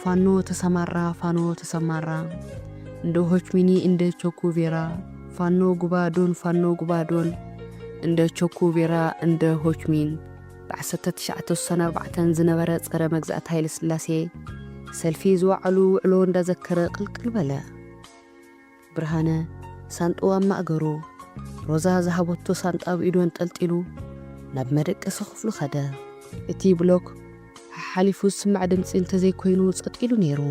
ፋኖ ተሰማራ፣ ፋኖ ተሰማራ፣ እንደ ሆችሚኒ፣ እንደ ቾኩ ቬራ፣ ፋኖ ጉባዶን፣ ፋኖ ጉባዶን፣ እንደ ቾኩ ቬራ፣ እንደ ሆችሚን። ብ1964 ዝነበረ ጸረ መግዛእቲ ሃይለ ስላሴ ሰልፊ ዝወዓሉ ውዕሎ እንዳዘከረ ቅልቅል በለ። ብርሃነ ሳንጥኡ ኣብ ማእገሩ፣ ሮዛ ዝሃበቶ ሳንጣ ኣብ ኢዱ ኣንጠልጢሉ ናብ መደቀሲ ክፍሉ ኸደ። እቲ ብሎክ ሓሓሊፉ ዝስማዕ ድምፂ እንተዘይኮይኑ ጸጥ ኢሉ ነይሩ።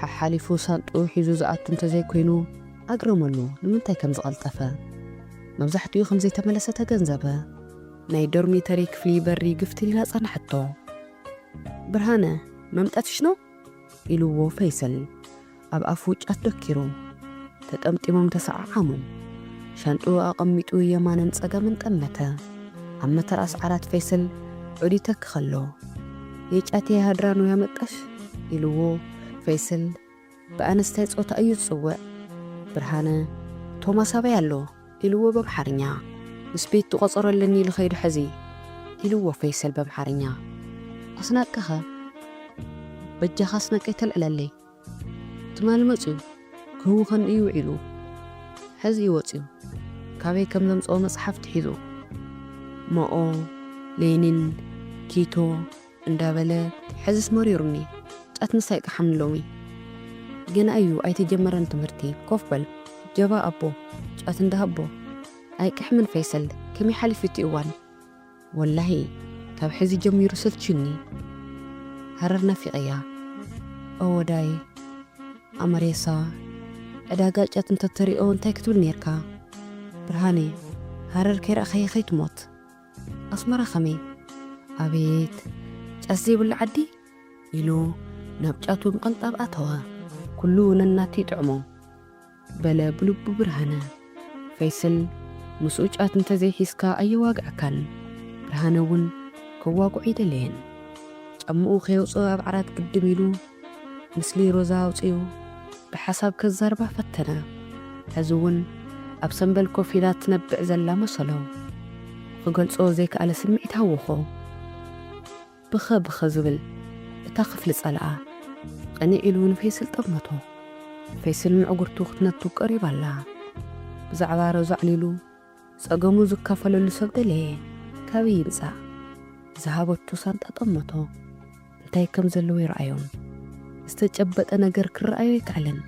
ሓሓሊፉ ሳንጥኡ ሒዙ ዝኣቱ እንተዘይኮይኑ ኣግረመሉ ንምንታይ ከም ዝቐልጠፈ። መብዛሕትኡ ከም ዘይተመለሰ ተገንዘበ። ናይ ዶርሚተሪ ክፍሊ በሪ ግፍትር ኢላ ጸናሕቶ። "ብርሃነ፣ መምጣትሽ ነው?" ኢልዎ ፈይሰል ኣብ ኣፉ ጫት ደኪሩ። ተጠምጢሞም ተሰዓዓሙ። ሻንጥኡ ኣቐሚጡ የማንን ጸጋምን ጠመተ። ኣብ መተርኣስ ዓራት ፈይሰል ዑዲ ተክኸሎ። "የጫቴ ሃድራ ነው ያመጣሽ?" ኢልዎ ፈይሰል ብኣንስታይ ጾታ እዩ ዝጽውዕ። ብርሃነ፣ "ቶማስ ኣበይ ኣሎ?" ኢልዎ በምሓርኛ። "ምስ ቤት ትቆጸሮ ኣለኒ ልኸይዱ ሕዚ?" ኢልዎ ፈይሰል በምሓርኛ። "ኣስናቀኸ?" "በጃኻ ኣስናቀይ ተልዕለለይ። ትማሊ መጽዩ ክህውኸኒ እዩ ውዒሉ። ሕዚ እዩ ወጽዩ። ካበይ ከም ዘምጽኦ መጽሓፍቲ ሒዙ። መኦ፣ ሌኒን፣ ኪቶ እንዳበለ ሕዝስ መሪሩኒ። ጫት ንሳ ኣይቀሓምን ሎሚ። ገና እዩ ኣይተጀመረን ትምህርቲ። ኮፍ በል ጀባ ኣቦ ጫት እንዳሃቦ። ኣይቀሕምን ፈይሰል ከመይ ሓሊፉ እቲ እዋን? ወላሂ ካብ ሕዚ ጀሚሩ ሰልችዩኒ። ሃረር ናፊቐያ። እወዳይ ኣመሬሳ ዕዳጋ ጫት እንተተሪኦ እንታይ ክትብል ነርካ? ብርሃነ ሃረር ከይረኣኻዮ ከይትሞት። ኣስመራ ከመይ? ኣቤት ጫት ዘይብሉ ዓዲ ኢሉ ናብ ጫቱ ምቕንጣብ ኣተወ። ኩሉ ነናቱ ይጥዕሞ በለ ብልቡ ብርሃነ። ፈይስል ምስኡ ጫት እንተዘይሒዝካ ኣየዋግዐካን። ብርሃነ እውን ከዋግዖ ኣይደለየን። ጫምኡ ከየውፅኦ ኣብ ዓራት ግድም ኢሉ ምስሊ ሮዛ ኣውፅኡ ብሓሳብ ከዛርባ ፈተነ። ሕዚ እውን ኣብ ሰንበል ኮፍ ኢላ ትነብዕ ዘላ መሰሎ። ክገልጾ ዘይከኣለ ስምዒት ሃወኾ። ብኸ ብኸ ዝብል እታ ክፍሊ ጸልኣ። ቅንዕ ኢሉ ንፈይስል ጠመቶ። ፈይስል ምዕጉርቱ ክትነቱ ቀሪባ ኣላ። ብዛዕባ ሮዛ ኣዕሊሉ ጸገሙ ዝካፈለሉ ሰብ ደለየ። ካበይ ይምጻእ? ዝሃበቱ ሳንጣ ጠመቶ። እንታይ ከም ዘለዎ ይረኣዮን ዝተጨበጠ ነገር ክረኣዮ ኣይከኣለን።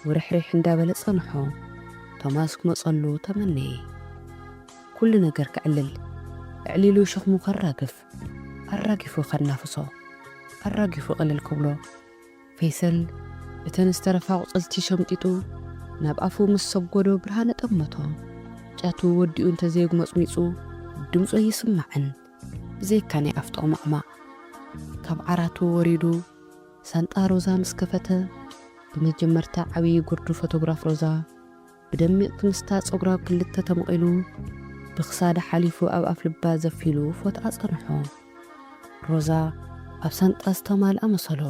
ውርሕሪሕ እንዳበለ ጸንሖ። ቶማስ ክመጸሉ ተመነየ። ኩሉ ነገር ክዕልል፣ ኣዕሊሉ ሸኽሙ ከራግፍ፣ ኣራጊፉ ከናፍሶ፣ ኣራጊፉ ቅልል ክብሎ። ፈይሰል እተን ዝተረፋ ኣቑጽልቲ ሸምጢጡ ናብ ኣፉ ምስ ሰጎዶ ብርሃነ ጠመቶ። ጫቱ ወዲኡ እንተዘይጉመጽሚጹ ድምጹ ኣይስማዕን። ብዘይካ ናይ ኣፍ ጠቕማቕማቕ። ካብ ዓራቱ ወሪዱ ሳንጣ ሮዛ ምስ ከፈተ፣ ብመጀመርታ ዓብዪ ጉርዲ ፎቶግራፍ ሮዛ፣ ብደሚቕ ክምስታ ጸጉራ ክልተ ተመቒሉ፣ ብኽሳዳ ሓሊፉ ኣብ ኣፍ ልባ ዘፊሉ ፎቶኣ ጸንሖ። ሮዛ ኣብ ሳንጣ ዝተማልኣ መሰሎ።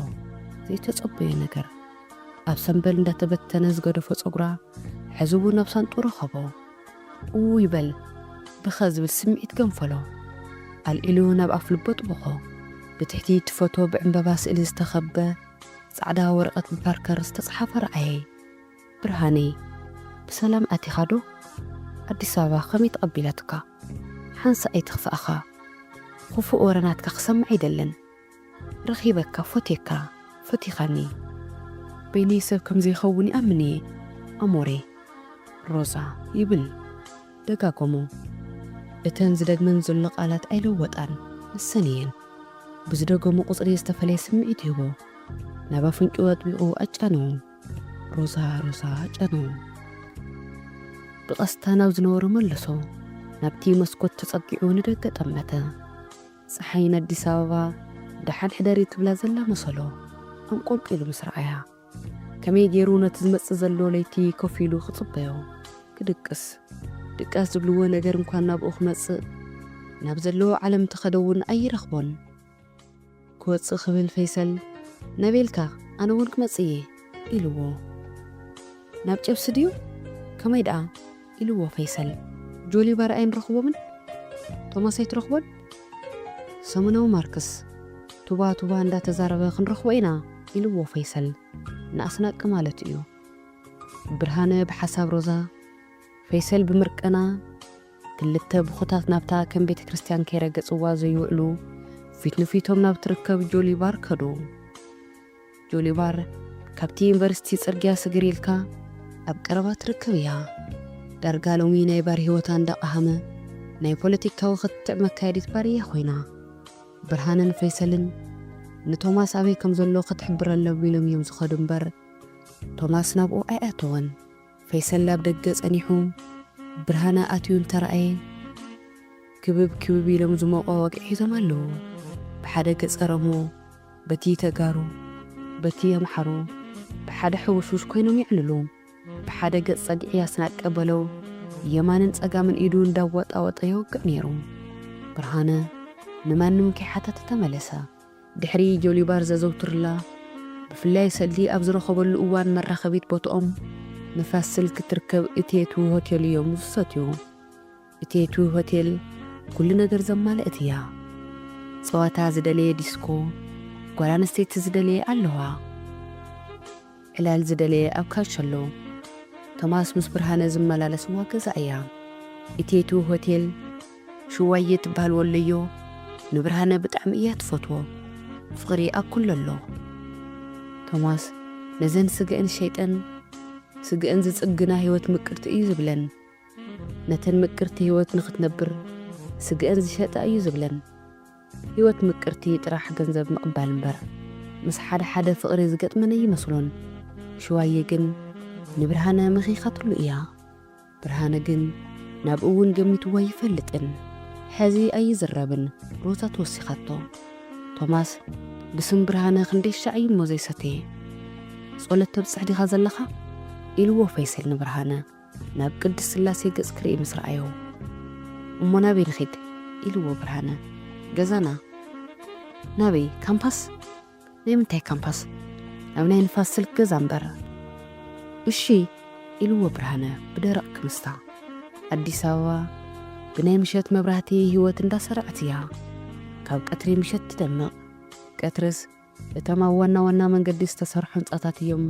ዘይተጸበዮ ነገር። ኣብ ሰንበል እንዳተበተነ ዝገደፎ ጸጉራ፣ ሕዚ እውን ኣብ ሳንጡ ረኸቦ። እውይ በል፣ ብኸ ዝብል ስምዒት ገንፈሎ። ኣልዒሉ ናብ ኣፍ ልቦ ጥበኾ። ብትሕቲ እቲ ፎቶ ብዕምበባ ስእሊ ዝተኸበ ጻዕዳ ወረቐት ብፓርከር ዝተጽሓፈ ረኣየ። ብርሃነይ፣ ብሰላም ኣቲኻ ዶ? ኣዲስ ኣበባ ከመይ ተቐቢላትካ? ሓንሳእ ኣይትኽፍኣኻ። ክፉእ ወረ ናትካ ክሰምዕ ኣይደልን። ረኺበካ፣ ፈትየካ፣ ፈቲኻኒ። በይነይ ሰብ ከም ዘይኸውን ይኣምን እየ፣ ኣሞሬ። ሮዛ፣ ይብል ደጋገሞ። እተን ዝደግመን ዘሎ ቃላት ኣይለወጣን፣ ንሰን እየን። ብዝደገሞ ቁጽሪ ዝተፈለየ ስምዒት ይህቦ። ናብ ኣፍንጭኡ ኣጥቢቑ ኣጫነዎ። ሮዛ፣ ሮዛ፣ ኣጫነዎ። ብቐስታ ናብ ዝነበሮ መለሶ። ናብቲ መስኮት ተጸጊዑ ንደገ ጠመተ። ጸሓይ ንኣዲስ ኣበባ ደሓን ሕደሪ ትብላ ዘላ መሰሎ። ኣንቆልቂሉ ምስ ረኣያ። ከመይ ገይሩ ነቲ ዝመጽእ ዘሎ ለይቲ ኮፍ ኢሉ ክጽበዮ፣ ክድቅስ። ድቃስ ዝብልዎ ነገር እንኳን ናብኡ ክመጽእ፣ ናብ ዘለዎ ዓለም እንተኸደ እውን ኣይረኽቦን። ክወጽእ ክብል ፈይሰል፣ "ናበይ ኢልካ? ኣነ እውን ክመጽእ እየ" ኢልዎ። "ናብ ጨብሲ ድዩ? ከመይ ደኣ?" ኢልዎ ፈይሰል። "ጆሊባር ኣይንረኽቦምን? ቶማስ ኣይትረኽቦን? ሰሙናዊ ማርክስ ቱባ ቱባ እንዳተዛረበ ክንረኽቦ ኢና ኢልዎ ፈይሰል። ንኣስናቂ ማለት እዩ። ብርሃነ ብሓሳብ ሮዛ፣ ፈይሰል ብምርቀና፣ ክልተ ብኹታት ናብታ ከም ቤተ ክርስቲያን ከይረገጽዋ ዘይውዕሉ ፊት ንፊቶም ናብ ትርከብ ጆሊባር ከዱ። ጆሊባር ካብቲ ዩኒቨርሲቲ ጽርግያ ስግር ኢልካ ኣብ ቀረባ ትርከብ እያ። ዳርጋ ሎሚ ናይ ባር ህይወታ እንዳቐሃመ ናይ ፖለቲካዊ ክትዕ መካየዲት ባር እያ ኮይና። ብርሃንን ፈይሰልን ንቶማስ ኣበይ ከም ዘሎ ክትሕብረሎም ኢሎም እዮም ዝኸዱ እምበር ቶማስ ናብኡ ኣይኣተወን። ፈይሰል ኣብ ደገ ጸኒሑ ብርሃነ ኣትዩ እንተረኣየ ክብብ ክብብ ኢሎም ዝሞቐ ወግዒ ሒዞም ኣለዉ። ብሓደ ገጸረሞ በቲ ተጋሩ በቲ ኣምሓሩ ብሓደ ሕውሽውሽ ኮይኖም የዕልሉ። ብሓደ ገጽ ጸግዒ ኣስናቀ በለው የማንን ጸጋምን ኢዱ እንዳወጣወጠ የወግዕ ነይሩ። ብርሃነ ንማንም ከይሓተተ ተመለሰ። ድሕሪ ጆሊባር ዘዘውትርላ ብፍላይ ሰልዲ ኣብ ዝረኸበሉ እዋን መራኸቢት ቦትኦም ንፋስ ስልክ ትርከብ እቴቱ ሆቴል እዮም ዝሰትዩ። እቴቱ ሆቴል ኩሉ ነገር ዘማልእት እያ። ጸዋታ ዝደለየ ዲስኮ፣ ጓል ኣንስተይቲ ዝደለየ ኣለዋ። ዕላል ዝደለየ ኣብ ካሽ ኣሎ። ቶማስ ምስ ብርሃነ ዝመላለስዋ ገዛ እያ። እቴቱ ሆቴል ሽዋየ ትበሃል ወለዮ ንብርሃነ ብጣዕሚ እያ ትፈትዎ። ፍቕሪ ኣብ ኩሉ ኣሎ። ቶማስ ነዘን ስገእን ሸይጠን ስገእን ዝጽግና ህይወት ምቅርቲ እዩ ዝብለን። ነተን ምቅርቲ ህይወት ንኽትነብር ስገእን ዝሸጣ እዩ ዝብለን። ህይወት ምቅርቲ ጥራሕ ገንዘብ ምቕባል እምበር ምስ ሓደ ሓደ ፍቕሪ ዝገጥመን ኣይመስሎን። ሽዋየ ግን ንብርሃነ መኺኻትሉ እያ። ብርሃነ ግን ናብኡ እውን ገሚትዋ ኣይፈልጥን። ሕዚ ኣይዝረብን ሮዛ ተወሲኻቶ። ቶማስ ብስም ብርሃነ ክንደይ ሻዕ እዩ እሞ ዘይሰተየ። ጸሎት ተብጽሕ ዲኻ ዘለኻ? ኢልዎ ፈይሰል ንብርሃነ ናብ ቅድስት ስላሴ ገጽ ክርኢ ምስ ረኣዮ። እሞ ናበይ ንኺድ? ኢልዎ ብርሃነ። ገዛና። ናበይ? ካምፓስ? ናይ ምንታይ ካምፓስ? ኣብ ናይ ንፋስ ስልክ ገዛ እምበር። እሺ ኢልዎ ብርሃነ ብደረቕ ክምስታ። ኣዲስ ኣበባ ብናይ ምሸት መብራህቲ ህይወት እንዳሰረዐት እያ። ካብ ቀትሪ ምሸት ትደምቕ። ቀትርስ እቶም ኣብ ዋና ዋና መንገዲ ዝተሰርሑ ህንጻታት እዮም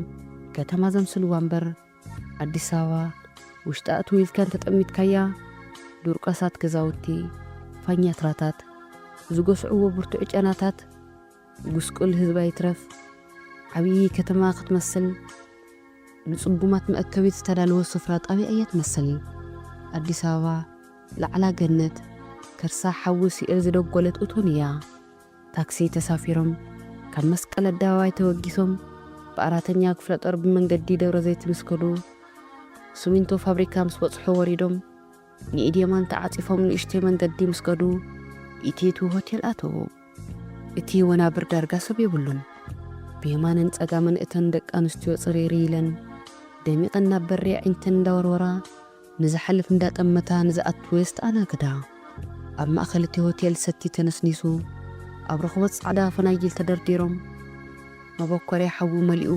ከተማ ዘምስልዋ እምበር ኣዲስ ኣበባ ውሽጣ እትው ኢልካ እንተጠሚትካያ ዱርቀሳት ገዛውቲ፣ ፋኛትራታት፣ ዝጎስዕዎ ብርቱዕ ጨናታት፣ ጉስቁል ህዝባ ይትረፍ ዓብዪ ከተማ ክትመስል ንጽጉማት መእከቢት ዝተዳለወ ስፍራ ጣብያ እያ ትመስል። ኣዲስ ኣበባ ላዕላ ገነት ከርሳ ሓዊ ሲኦል ዝደጎለት እቶን እያ። ታክሲ ተሳፊሮም ካብ መስቀል ኣደባባይ ተበጊሶም ብኣራተኛ ክፍለ ጦር ብመንገዲ ደብረ ዘይት ምስ ከዱ ስሚንቶ ፋብሪካ ምስ በጽሑ ወሪዶም ንኢድየማን ተዓጺፎም ንእሽተይ መንገዲ ምስ ከዱ ኢቴቱ ሆቴል ኣተዉ። እቲ ወናብር ዳርጋ ሰብ የብሉን። ብየማንን ጸጋምን እተን ደቂ ኣንስትዮ ጽሪሪ ኢለን ደሚቐን ናብ በሪ ኣዒንተን እንዳወርወራ ንዝሓልፍ እንዳጠመታ ንዝኣቱ የስተኣናግዳ። ኣብ ማእኸል እቲ ሆቴል ሰቲ ተነስኒሱ ኣብ ረኽቦት ጻዕዳ ፈናጅል ተደርዲሮም መበኮርያ ሓዊ መሊኡ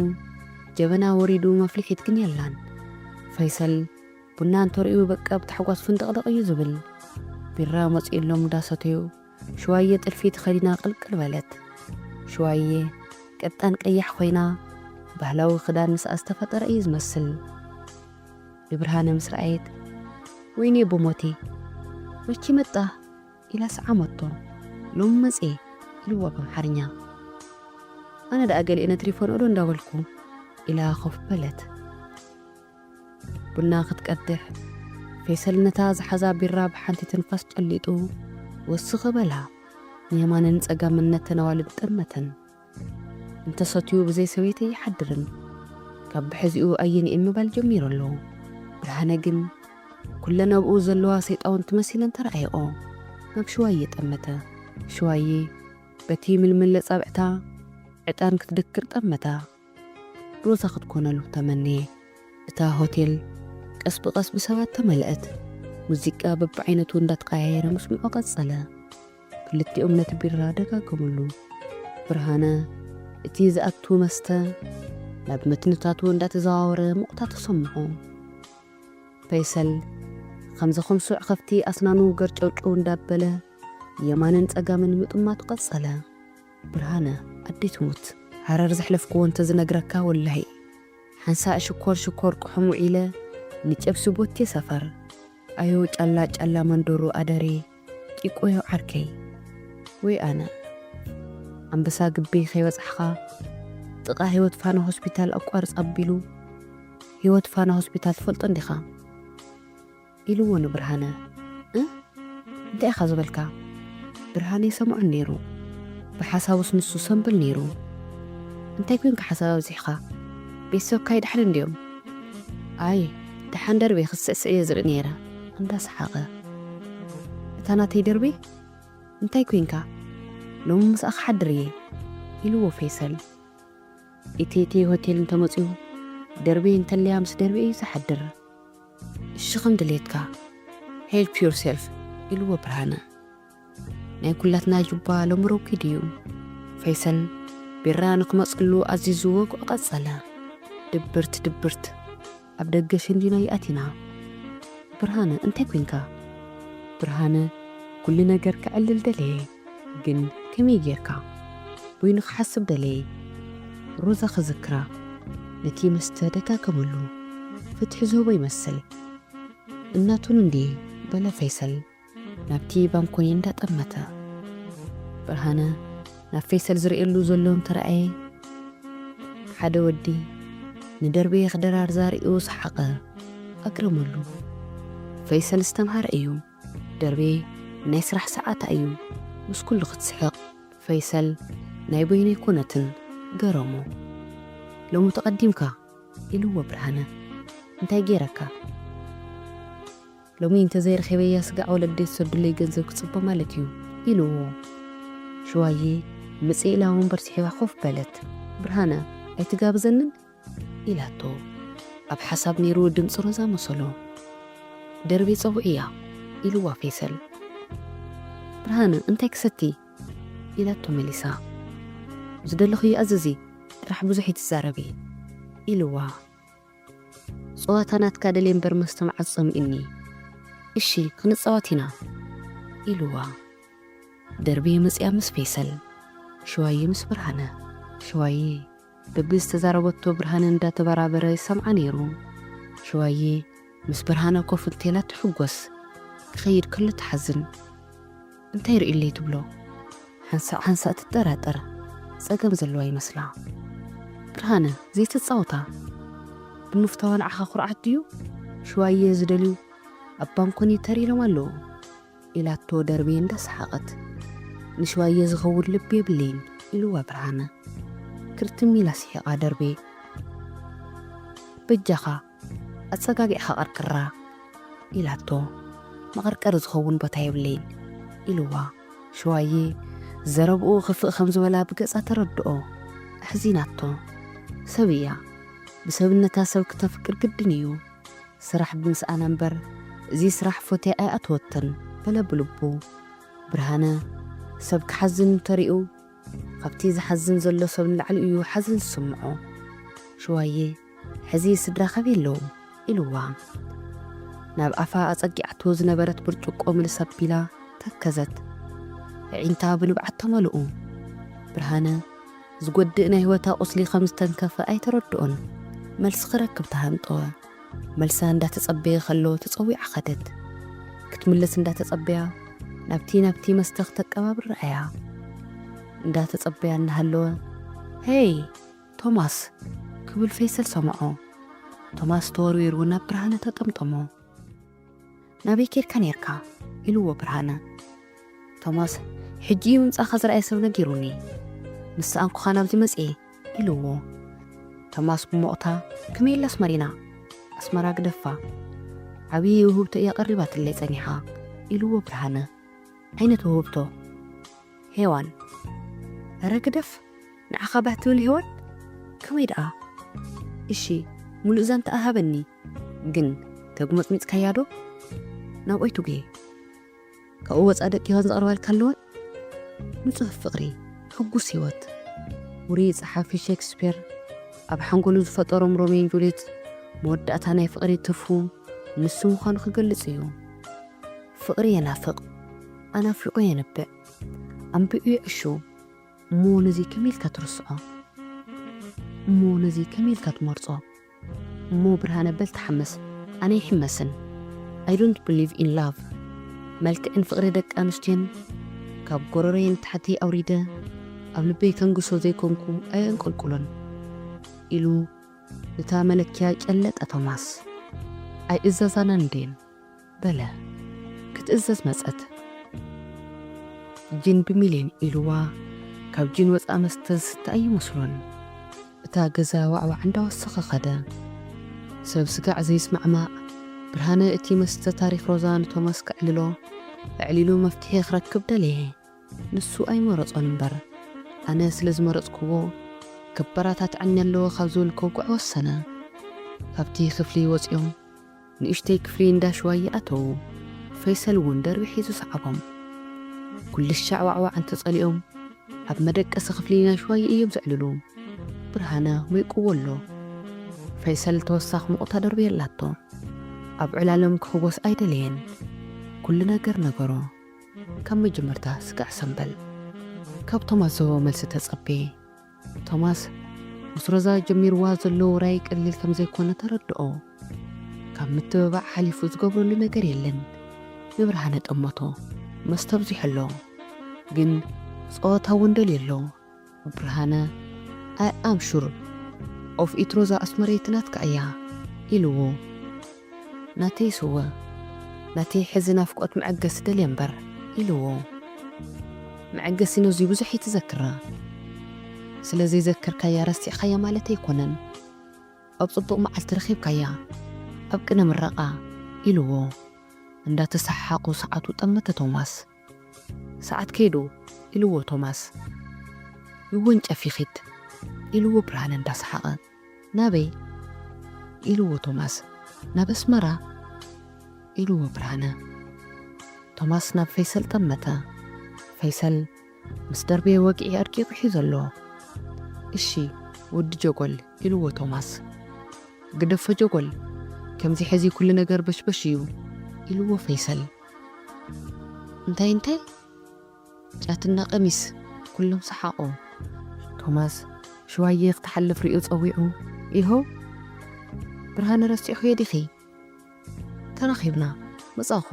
ጀበና ወሪዱ መፍልሒት ግን የላን። ፈይሰል ቡና እንተርእዩ በቃ ብታሕጓስ ፍንደቕደቕ እዩ ዝብል። ቢራ መጺኡሎም እንዳሰተዩ ሽዋየ ጥልፊ ተኸዲና ቅልቅል በለት። ሽዋየ ቀጣን ቀያሕ ኮይና ባህላዊ ክዳን ምስኣ ዝተፈጠረ እዩ ዝመስል። ንብርሃነ ምስ ረኣየት ወይኔ ብሞቴ መቺ መጣ ኢላ ሰዓመቶ። ሎም መጽየ ኢልዋ ብኣምሓርኛ። ኣነ ደኣ ገሊኤ ነትሪፎ ንእዶ እንዳበልኩ ኢላ ኮፍ በለት። ቡና ክትቀድሕ ፌሰል ነታ ዝሓዛ ቢራ ብሓንቲ ትንፋስ ጨሊጡ ወስኽ በላ። ንየማንን ጸጋምን ነተን ኣዋልድ ጠመተን። እንተሰትዩ ብዘይ ሰበይቲ ኣይሓድርን። ካብ ብሕዚኡ ኣየንኤ ምባል ጀሚሩ ኣሎ። ብርሃነ ግን ኩለን ኣብኡ ዘለዋ ሰይጣውንቲ መሲለን ተራእየኦ። ናብ ሽዋየ ጠመተ። ሽዋየ በቲ ምልምል ኣጻብዕታ ዕጣን ክትድክር ጠመታ። ሮዛ ክትኮነሉ ተመነየ። እታ ሆቴል ቀስ ብቐስ ብሰባት ተመልአት። ሙዚቃ በብዓይነቱ እንዳተቐያየረ ምስምዑ ቀጸለ። ክልቲኦም ነቲ ቢራ ደጋገምሉ። ብርሃነ እቲ ዝኣቱ መስተ ናብ መትንታቱ እንዳተዘዋወረ ሙቕታ ተሰምዖ። ፈይሰል ከምዚ ከምሱዕ ከፍቲ ኣስናኑ ገርጨውጨው እንዳበለ የማንን ጸጋምን ምጥማቱ ቀጸለ። ብርሃነ፣ ኣደይ ትሙት፣ ሃረር ዘሕለፍክዎ እንተዝነግረካ ወላሂ። ሓንሳእ ሽኮር ሽኮር ቅሑም ውዒለ፣ ንጨብሲ ቦቴ ሰፈር። ኣዮ ጫላ ጫላ መንደሩ ኣደሬ፣ ቂቆዮ ዓርከይ። ወይ ኣነ፣ ኣንበሳ ግቢ ከይበጻሕኻ፣ ጥቓ ህይወት ፋና ሆስፒታል ኣቋርጽ ኣቢሉ፣ ህይወት ፋና ሆስፒታል ትፈልጦ እንዲኻ? ኢልዎ ንብርሃነ። እ? እንታይ ኢኻ ዝበልካ? ብርሃነ ይሰምዖን ነይሩ። ብሓሳቡስ ንሱ ሰምብል ነይሩ። እንታይ ኮንካ ሓሳብ ኣብዚሕኻ? ቤተሰብካ ይድሓን እንድዮም? ኣይ፣ ደሓን ደርቤ ክትስዕስዕ እየ ዝርኢ ነይረ። እንዳሰሓቐ። እታ ናተይ ደርቤ? እንታይ ኮንካ? ሎሚ ምስኣ ክሓድር እየ። ኢልዎ ፈይሰል። ኢቴቴ ሆቴል እንተመጺኡ፣ ደርቤ እንተልያ ምስ ደርቤ እዩ ዝሓድር። እሺ ከም ድሌትካ። Help yourself፣ ኢልዎ ብርሃነ። ናይ ኩላትና ጁባ ሎሚ ረጒድ እዩ። ፈይሰል ቢራ ንክመጸሉ ኣዚዙ ወግዑ ቀጸለ። ድብርት ድብርት። ኣብ ደገ ሸንዲና ይኣቲና። ብርሃነ፣ እንታይ ኮንካ? ብርሃነ፣ ኩሉ ነገር ከዕልል ደለየ፣ ግን ከመይ ጌርካ? በይኑ ክሓስብ ደለየ። ሮዛ ክዝክራ፣ ነቲ መስተ ደጋገመሉ። ፍትሒ ዝህቦ ይመስል። እናቱን እንዴ? በለ ፈይሰል ናብቲ ባንኮኒ እንዳጠመተ። ብርሃነ ናብ ፈይሰል ዝርእየሉ ዘሎ እንተረኣየ፣ ሓደ ወዲ ንደርቤ ክደራርዛ ርእዩ ሰሓቐ። ኣግረመሉ። ፈይሰል ዝተምሃረ እዩ። ደርቤ ናይ ስራሕ ሰዓታ እዩ። ምስ ኩሉ ክትስሕቕ። ፈይሰል ናይ በይኑ ኣይኮነትን። ገረሞ። ሎሚ ተቐዲምካ፣ ኢልዎ ብርሃነ። እንታይ ገይረካ? ሎሚ እንተዘይረኺበያ ስጋዕ ወለደይ ዝሰዱለይ ገንዘብ ክጽበ ማለት እዩ፣ ኢልዎ። ሽዋዬ ምጽእ ኢላ ወንበር ስሒባ ኮፍ በለት። ብርሃነ፣ ኣይትጋብዘንን? ኢላቶ። ኣብ ሓሳብ ነይሩ ድምጺ ሮዛ መሰሎ። ደርቤ ጸውዕያ፣ ኢልዋ ፈይሰል። ብርሃነ፣ እንታይ ክሰቲ? ኢላቶ መሊሳ። ዝደለኽዮ ኣዘዚ፣ ጥራሕ ብዙሕ ኣይትዛረቢ፣ ኢልዋ። ጸዋታ ናትካ ደልየ እምበር መስተ መዓስ ጸሚኡኒ። እሺ፣ ክንጻወት ኢና፣ ኢልዋ። ደርቤ መጺኣ ምስ ፈይሰል፣ ሽዋዬ ምስ ብርሃነ። ሽዋዬ በብዝተዛረበቶ ብርሃነ እንዳተበራበረ ይሰምዓ ነይሩ። ሽዋዬ ምስ ብርሃነ ኮፍ እንተኢላ ትሕጎስ፣ ክኸይድ ከሎ ትሓዝን። እንታይ ርእዩለይ ትብሎ? ሓንሳእ ሓንሳእ ትጠራጠር፣ ጸገም ዘለዋ ይመስላ። ብርሃነ፣ ዘይትጻወታ? ብምፍታዋ ንዓኻ ኩርዓት ድዩ? ሽዋዬ ዝደልዩ ኣብ ባንኮኒ ተር ኢሎም ኣለዉ፣ ኢላቶ ደርቤ እንዳሰሓቐት። ንሽዋዬ ዝኸውን ልቢ የብለይን፣ ኢልዋ ብርሃነ። ክርትም ኢላ ስሒቓ ደርቤ። በጃኻ፣ ኣጸጋጊዕኻ ቀርቅራ፣ ኢላቶ። መቐርቀሪ ዝኸውን ቦታ የብለይን፣ ኢልዋ። ሽዋዬ ዘረብኡ ክፍእ ከም ዝበላ ብገጻ ተረድኦ። ኣሕዚናቶ። ሰብ እያ። ብሰብነታ ሰብ ክተፍቅር ግድን እዩ። ስራሕ ብምስኣና እምበር፣ እዚ ስራሕ ፎትያ ኣይኣተወትን፣ በለ ብልቡ። ብርሃነ ሰብ ክሓዝን እንተሪኡ፣ ካብቲ ዝሓዝን ዘሎ ሰብ ንላዕሊ እዩ ሓዘን ዝስምዖ። ሽዋዬ፣ ሕዚ ስድራ ካበይ ኣለዉ? ኢልዋ። ናብ ኣፋ ኣጸጊዓቶ ዝነበረት ብርጭቆ ምልስ ኣቢላ ተከዘት። ኣዒንታ ብንብዓት ተመልኡ። ብርሃነ ዝጎድእ ናይ ህይወታ ቁስሊ ከም ዝተንከፈ ኣይተረድኦን። መልሲ ክረክብ ተሃንጠወ። መልሳ እንዳተጸበየ ከሎ ተጸዊዓ ኸደት። ክትምለስ እንዳተጸበያ ናብቲ ናብቲ መስተ ክተቀባብር ረኣያ። እንዳተጸበያ እናሃለወ፣ "ሄይ ቶማስ!" ክብል ፈይሰል ሰምዖ። ቶማስ ተወርዊሩ ናብ ብርሃነ ተጠምጠሞ። "ናበይ ኬድካ ኔርካ?" ኢልዎ ብርሃነ። ቶማስ፣ "ሕጂ እዩ ምምጻእካ ዝረኣየ ሰብ ነጊሩኒ። ምስ ሰኣንኩኻ ናብዚ መጽኤ" ኢልዎ። ቶማስ ብሞቕታ፣ "ከመይ ኣላ ኣስመሪና? ኣስመራ ግደፋ። ዓብዪ ውህብቶ እያ ቀሪባትለይ ጸኒሓ" ኢልዎ ብርሃነ። "ዓይነት ውህብቶ?" "ሄዋን?" "ኧረ ግደፍ፣ ንዓኻ ባህ ትብል ሄዋን? ከመይ ደኣ?" "እሺ፣ ሙሉእ ዛንታኣ ሃበኒ፣ ግን ተጉመጽሚጽካያ ዶ?" "ናብ ኦይቱጌ?" "ካብኡ ወጻ ደቂ ሄዋን ዘቕርባልካ ኣለወን?" ንጹህ ፍቕሪ፣ ሕጉስ ህይወት። ውሩይ ጸሓፊ ሼክስፒር ኣብ ሓንጎሉ ዝፈጠሮም ሮሜዮን ጁልየት መወዳእታ ናይ ፍቕሪ ትርፉ ንሱ ምዃኑ ክገልጽ እዩ። ፍቕሪ የናፍቕ፣ ኣናፊቑ የንብዕ፣ ኣንቢዑ ይዕሹ። እሞ ነዚ ከመይ ኢልካ ትርስዖ? እሞ ነዚ ከመይ ኢልካ ትመርጾ? እሞ ብርሃነ በል ተሓመስ፣ ኣነ ይሕመስን። I don't believe in love። መልክዕን ፍቕሪ ደቂ ኣንስትዮን ካብ ጎረሮየን ታሕቲ ኣውሪደ ኣብ ልበይ ከንግሶ ዘይኮንኩ ኣየንቆልቁሎን ኢሉ ነታ መለኪያ ጨለጠ ቶማስ። ኣይእዘዛናን ድየን? በለ። ክትእዘዝ መጸት። ጂን ብሚልዮን ኢልዋ ካብ ጂን ወጻእ መስተ ዝስተ ኣይመስሎን። እታ ገዛ ዋዕዋዕ እንዳወሰኸ ኸደ። ሰብ ስጋዕ ዘይስማዕማዕ ብርሃነ እቲ መስተ ታሪኽ ሮዛ ንቶማስ ከዕልሎ፣ ኣዕሊሉ መፍትሒ ክረክብ ደለየ። ንሱ ኣይመረጾን እምበር፣ ኣነ ስለ ዝመረጽክዎ ክበራታትዓኒ ኣለዎ ካብ ዝብል ከውግዕ ወሰነ። ካብቲ ክፍሊ ወጺኦም ንእሽተይ ክፍሊ እንዳ ሽዋየ ኣተዉ። ፈይሰል እውን ደርቢ ሒዙ ሰዓቦም። ኩልሻዕ ዋዕዋዕ እንተጸሊኦም ኣብ መደቀሲ ክፍሊ ናይ ሽዋየ እዮም ዘዕልሉ። ብርሃነ ሞይቅዎ ኣሎ። ፈይሰል ተወሳኺ ሙቕታ ደርቢ የላቶ። ኣብ ዕላሎም ክኽወስ ኣይደለየን። ኩሉ ነገር ነገሮ። ካብ መጀመርታ ስጋዕ ሰምበል ካብ ቶማስ ዝህቦ መልሲ ተጸቤ። ቶማስ ምስ ሮዛ ጀሚርዋ ዘሎ ውራይ ቀሊል ከም ዘይኮነ ተረድኦ። ካብ ምትብባዕ ሓሊፉ ዝገብረሉ ነገር የለን። ንብርሃነ ጠመቶ። መስተ ኣብዚሑ ኣሎ። ግን ጸወታ እውን ደልዩ ኣሎ። ብርሃነ፣ I am sure of it ሮዛ ኣስመረይቲ ናትካ እያ ኢልዎ። ናተይ ስወ፣ ናተይ ሕዚ ናፍቆት መዐገሲ ደልየ እምበር ኢልዎ። መዐገሲ ነዙይ ብዙሕ ይትዘክራ። ስለ ዘይዘከርካያ ረሲዕካያ ማለት ኣይኮነን። ኣብ ጽቡቕ መዓልቲ ረኺብካያ፣ ኣብ ቅነ ምረቓ ኢልዎ። እንዳተሰሓሓቑ ሰዓቱ ጠመተ ቶማስ። ሰዓት ከይዱ ኢልዎ ቶማስ። ይወንጨፍ ይኺድ ኢልዎ ብርሃነ እንዳሰሓቐ። ናበይ ኢልዎ ቶማስ። ናብ ኣስመራ ኢልዎ ብርሃነ። ቶማስ ናብ ፈይሰል ጠመተ። ፈይሰል ምስ ደርቤ ወግዒ ኣድቂቑ ሒዙ ኣሎ። እሺ ወዲ ጀጎል ኢልዎ ቶማስ። ግደፎ ጀጎል፣ ከምዚ ሕዚ ኩሉ ነገር በሽበሽ እዩ ኢልዎ ፈይሰል። እንታይ እንታይ? ጫትና ቀሚስ። ኩሎም ሰሓቑ። ቶማስ ሽዋየ ክትሓልፍ ሪኡ ጸዊዑ፣ ኢሆ ብርሃነ ረሲዕኽዮ ዲኺ? ተራኺብና መጻኹ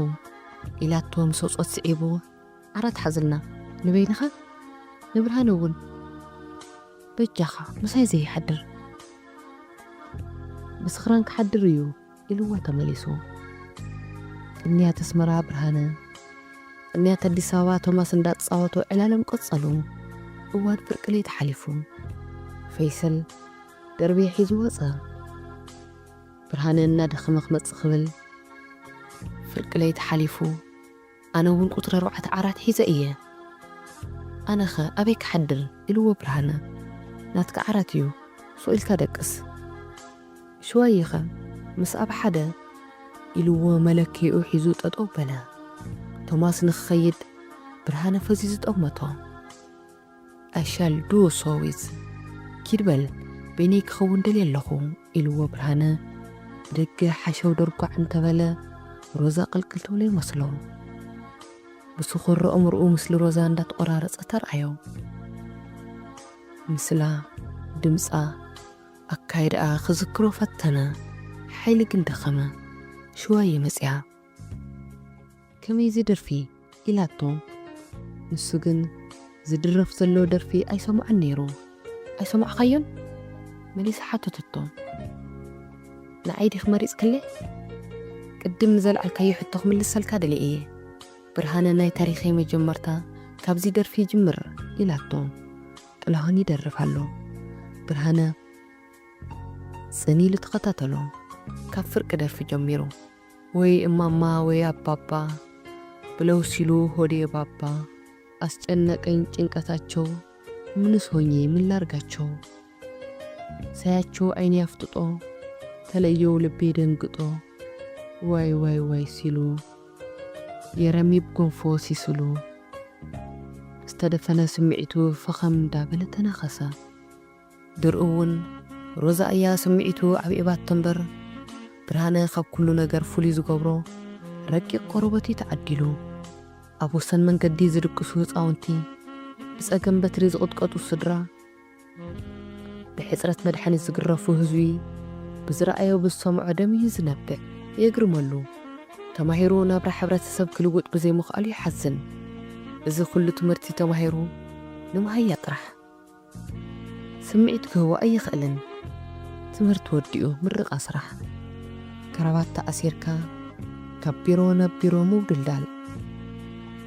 ኢላቶ ምስ ወጾት ስዒቡ ዓራት ሓዝልና። ንበይንኻ ንብርሃነ እውን በጃኻ ምሳይ ዘይሓድር። ብስኽራን ክሓድር እዩ ኢልዎ ተመሊሱ። ቅንያት ኣስመራ ብርሃነ፣ ቅንያት ኣዲስ ኣበባ ቶማስ እንዳተጻወቱ ዕላሎም ቀጸሉ። እዋን ፍርቂ ለይቲ ሓሊፉ። ፈይሰል ደርቢ ሒዙ ወጸ። ብርሃነ እናደኸመ ክመጽእ ክብል ፍርቂ ለይቲ ሓሊፉ። ኣነ እውን ቁጽሪ ኣርባዕተ ዓራት ሒዘ እየ። ኣነኸ ኣበይ ክሓድር ኢልዎ ብርሃነ። ናትካ ዓራት እዩ፣ ሱቕ ኢልካ ደቅስ። ሽዋይኸ ምስ ኣብ ሓደ ኢልዎ መለክይኡ ሒዙ ጠጠው በለ። ቶማስ ንክኸይድ ብርሃነ ፈዚዙ ጠመቶ። I shall do so with። ኪድ በል፣ በይነይ ክኸውን ደልየ ኣለኹ ኢልዎ ብርሃነ ብደገ ሓሸው ደርጓዕ እንተበለ ሮዛ ቅልቅል ትብሎ ይመስሎ። ብስኹር ኣእምርኡ ምስሊ ሮዛ እንዳተቆራረጸ ተርኣዮ። ምስላ፣ ድምጻ፣ ኣካይዳኣ ክዝክሮ ፈተነ። ሓይሊ ግን ደኸመ። ሽዋየ መጽያ። ከመይ እዚ ደርፊ? ኢላቶ። ንሱ ግን ዝድረፍ ዘሎ ደርፊ ኣይሰምዖን ነይሩ። ኣይሰማዕኻዮን? መሊሳ ሓተተቶ። ንዓይ ዲኺ መሪጽክለይ? ቅድም ንዘልዓልካዮ ሕቶ ክምልሰልካ ደልየ እየ። ብርሃነ ናይ ታሪኸይ መጀመርታ ካብዚ ደርፊ ይጅምር ኢላቶ። ጥላሁን ይደርፍ ኣሎ። ብርሃነ ጽን ኢሉ ተኸታተሎ። ካብ ፍርቂ ደርፊ ጀሚሩ። ወይ እማማ ወይ ኣባባ ብለው ሲሉ ሆዴ ባባ ኣስጨነቀኝ ጭንቀታቸው ምንስ ሆኜ ምን ላርጋቸው ሳያቸው ዓይኔ አፍጥጦ ተለየው ልቤ ደንግጦ ዋይ ዋይ ዋይ ሲሉ የረሚብ ጎንፎ ሲስሉ ዝተደፈነ ስምዒቱ ፈኸም እንዳበለ ተናኸሰ። ድርኡ እውን ሮዛ እያ ስምዒቱ ዓብዒባቶ እምበር፣ ብርሃነ ካብ ኩሉ ነገር ፍሉይ ዝገብሮ ረቂቕ ቆረበት እዩ ተዓዲሉ። ኣብ ወሰን መንገዲ ዝድቅሱ ህፃውንቲ ጸገም በትሪ ዝቕጥቀጡ ስድራ፣ ብሕጽረት መድሓኒት ዝግረፉ ህዝቢ፣ ብዝረኣዮ ብዝሰምዖ ደም እዩ ዝነብዕ። የግርመሉ። ተማሂሩ ናብራ ሕብረተሰብ ክልውጥ ብዘይምኽኣሉ ይሓዝን። እዚ ኩሉ ትምህርቲ ተማሂሩ ንመሃያ ጥራሕ ስምዒት ክህቦ ኣይኽእልን። ትምህርቲ ወዲኡ ምርቓ ስራሕ። ከራባት ተኣሲርካ ካብ ቢሮ ናብ ቢሮ ምውድልዳል።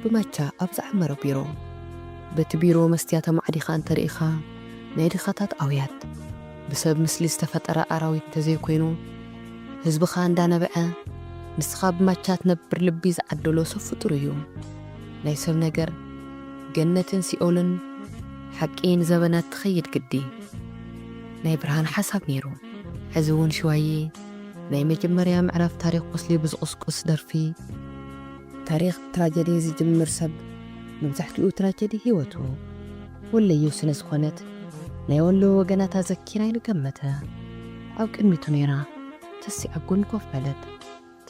ብማቻ ኣብ ዝዓመረ ቢሮ፣ በቲ ቢሮ መስትያ ተማዕዲኻ እንተርኢኻ ናይ ድኻታት ኣውያት። ብሰብ ምስሊ ዝተፈጠረ ኣራዊት እንተዘይኮይኑ ህዝብኻ እንዳነበዐ ንስኻ ብማቻ ትነብር ልቢ ዝዓደሎ ሰብ ፍጡር እዩ። ናይ ሰብ ነገር ገነትን ሲኦልን ሓቂ ንዘበናት ትኸይድ ግዲ ናይ ብርሃን ሓሳብ ነይሩ። ሕዚ እውን ሽዋዬ ናይ መጀመርያ ምዕራፍ ታሪኽ ቁስሊ ብዝቕስቁስ ደርፊ። ታሪኽ ትራጀዲ ዝጅምር ሰብ መብዛሕትኡ ትራጀዲ ህይወቱ ወለዩ ስለ ዝኾነት ናይ ወሎ ወገናታ ዘኪራ ኢሉ ገመተ። ኣብ ቅድሚቱ ነይራ ተሲኣ ጎኒ ኮፍ በለት።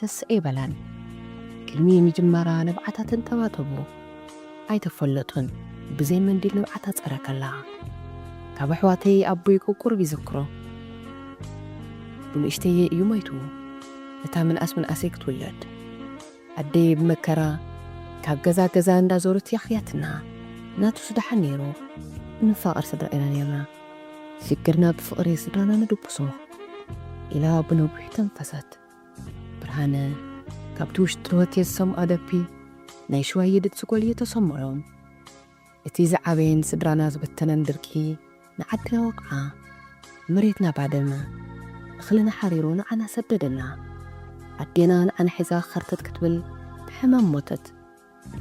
ተስእ ኣይበላን። ቅድሚ ምጅማራ ንብዓታ ተንጠባጠቡ። ኣይተፈለጡን። ብዘይ መንዲል ንብዓታ ጸረከላ። ካብ ኣሕዋተይ ኣቦይ ቁቁርብ ይዝክሮ። ብንእሽተየ እዩ ሞይቱ። እታ ምንኣስ ምንኣሰይ ክትውለድ ኣደይ ብመከራ ካብ ገዛ ገዛ እንዳዞረት ያኽያትና። ናቱስ ደሓን ነይሩ። እንፋቐር ስድራ ኢና ነይርና። ሽግርና ብፍቕሪ ስድራና ንድብሶ ኢላ ብነዊሕ ተንፈሰት። ብርሃነ ካብቲ ውሽጢ ሆቴል ዝሰምዖ ደርፊ ናይ ሽዋየ ድምፂ ጎልዩ ተሰምዖ። እቲ ዝዓበየን ስድራና ዝበተነን ድርቂ ንዓድና ወቕዓ። መሬትና ባደመ። እኽልና ሓሪሩ ንዓና ሰደደና። ኣዴና ንዓና ሒዛ ኸርተት ክትብል ብሕማም ሞተት።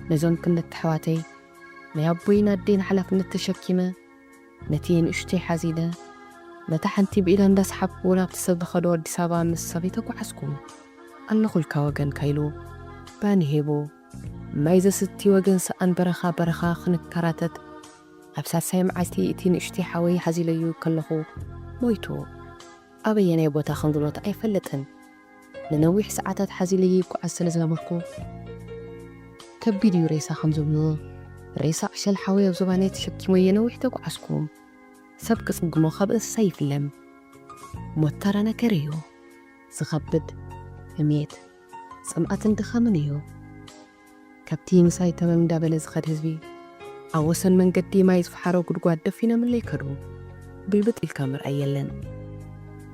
ነዞም ክልተ ኣሕዋተይ ናይ ኣቦይን ኣዴን ሓላፍነት ተሸኪመ ነቲ ንእሽተይ ሓዚለ ነታ ሓንቲ ብኢዳ እንዳሰሓብኩ ናብቲ ሰብ ዝኸዶ ኣዲስ ኣበባ ምስ ሰብ ተጓዓዝኩ። ኣለኹልካ ወገንካ ኢሉ ባኒ ሂቡ ማይ ዘስቲ ወገን ሰኣን በረኻ በረኻ ክንከራተት ኣብ ሳልሳይ መዓልቲ እቲ ንእሽተይ ሓወይ ሓዚለዩ ከለኹ ሞይቱ። ኣበየናይ ቦታ ከም ዝሞተ ኣይፈልጥን። ንነዊሕ ሰዓታት ሓዚለዩ ይጓዓዝ ስለ ዝነበርኩ ከቢድ እዩ ሬሳ ከም ዝብሉ ሬሳ ዕሸል ሓወይ ኣብ ዝባነይ ተሸኪመዮ ነዊሕ ተጓዓዝኩ። ሰብ ክጽግሞ ካብ እንስሳ ይፍለም። ሞት ተራ ነገር እዩ። ዝኸብድ ሕሜት፣ ጽምኣትን ድኻምን እዩ። ካብቲ ምሳይ ተመም እንዳበለ ዝኸድ ህዝቢ ኣብ ወሰን መንገዲ ማይ ዝፈሓሮ ጉድጓድ ደፊኖምለይ ከዱ። ግልብጥ ኢልካ ምርኣይ የለን።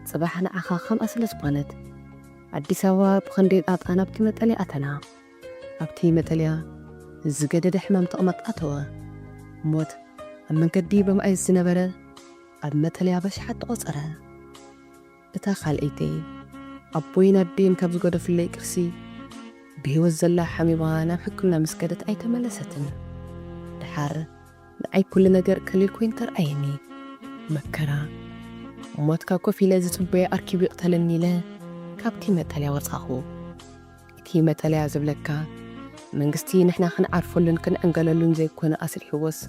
ጽባሕ ንዓኻ ከምኣ ስለ ዝኾነት ኣዲስ ኣበባ ብኽንደይ ጣጣ ናብቲ መጠለያ ኣተና። ኣብቲ መጠለያ ዝገደደ ሕማም ተቕማጥ ኣተወ። ሞት ኣብ መንገዲ ብምኣይ ዝነበረ ኣብ መጠለያ በሽሓት ተቖጸረ። እታ ካልኣይተይ ኣቦይን ኣዴን ካብ ዝገደፉለይ ቅርሲ ብህይወት ዘላ ሓሚማ ናብ ሕክምና ምስ ከደት ኣይተመለሰትን። ደሓር ንዓይ ኩሉ ነገር ቀሊል ኮይኑ ተርኣየኒ። መከራ ሞትካ ኮፍ ኢለ ዝጽበዮ ኣርኪቡ ይቕተለኒ ኢለ ካብቲ መጠለያ ወጻኹ። እቲ መጠለያ ዝብለካ መንግስቲ ንሕና ክንዓርፈሉን ክንዕንገለሉን ዘይኮነ ኣስሪሕዎስ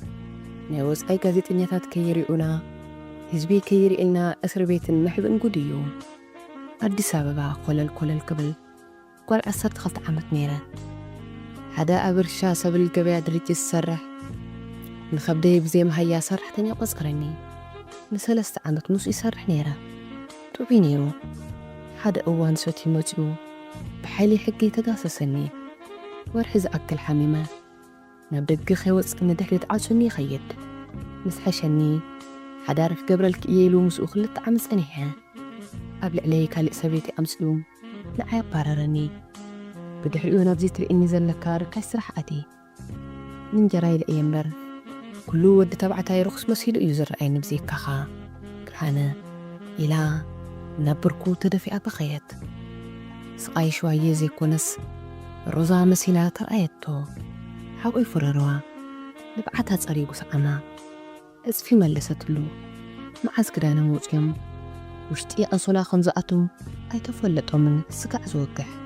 ናይ ወጻኢ ጋዜጠኛታት ከይሪኡና ህዝቢ ከይርእየልና እስሪ ቤትን መሕብእን ጉድ እዩ። ኣዲስ ኣበባ ኮለል ኮለል ክብል ጓል ዓሰርተ ክልተ ዓመት ነይረ። ሓደ ኣብ እርሻ ሰብል ገበያ ድርጅት ዝሰርሕ ንኸብደይ ብዘይ መሃያ ሰራሕተኛ ቆጸረኒ። ንሰለስተ ዓመት ምስኡ ይሰርሕ ነይረ። ጥዑይ ነይሩ። ሓደ እዋን ሰትዩ መጺኡ ብሓይሊ ሕጊ ተጋሰሰኒ። ወርሒ ዝኣክል ሓሚመ። ናብ ደገ ከይወጽእ ንድሕሪት ዓጹኒ ይኸይድ። ምስ ሓሸኒ ሓዳር ክገብረልኪ እየ ኢሉ ምስኡ ክልተ ዓመት ጸኒሐ። ኣብ ልዕለይ ካልእ ሰበይቲ ኣምጺኡ ንዓይ ኣባረረኒ። ብድሕሪኡ ናብዚ ትርእኒ ዘለካ ርካሽ ስራሕ ኣትየ። ንእንጀራ ኢለ እየ እምበር ኩሉ ወዲ ተባዕታይ ርኹስ መሲሉ እዩ ዝረኣየኒ ብዘይካኻ ብርሃነ ኢላ ናብ ብርኩ ተደፊኣ በኸየት። ስቓይ ሽዋየ ዘይኮነስ ሮዛ መሲላ ተራእየቶ። ሓቆይ ፈረረዋ ንብዓታ ጸሪጉ ሰዓማ። ዕጽፊ መለሰትሉ። መዓዝ ክዳኖም ወጺኦም ውሽጢ ኣንሶላ ከም ዝኣትዉ ኣይተፈለጦምን ስጋዕ ዝወግሕ።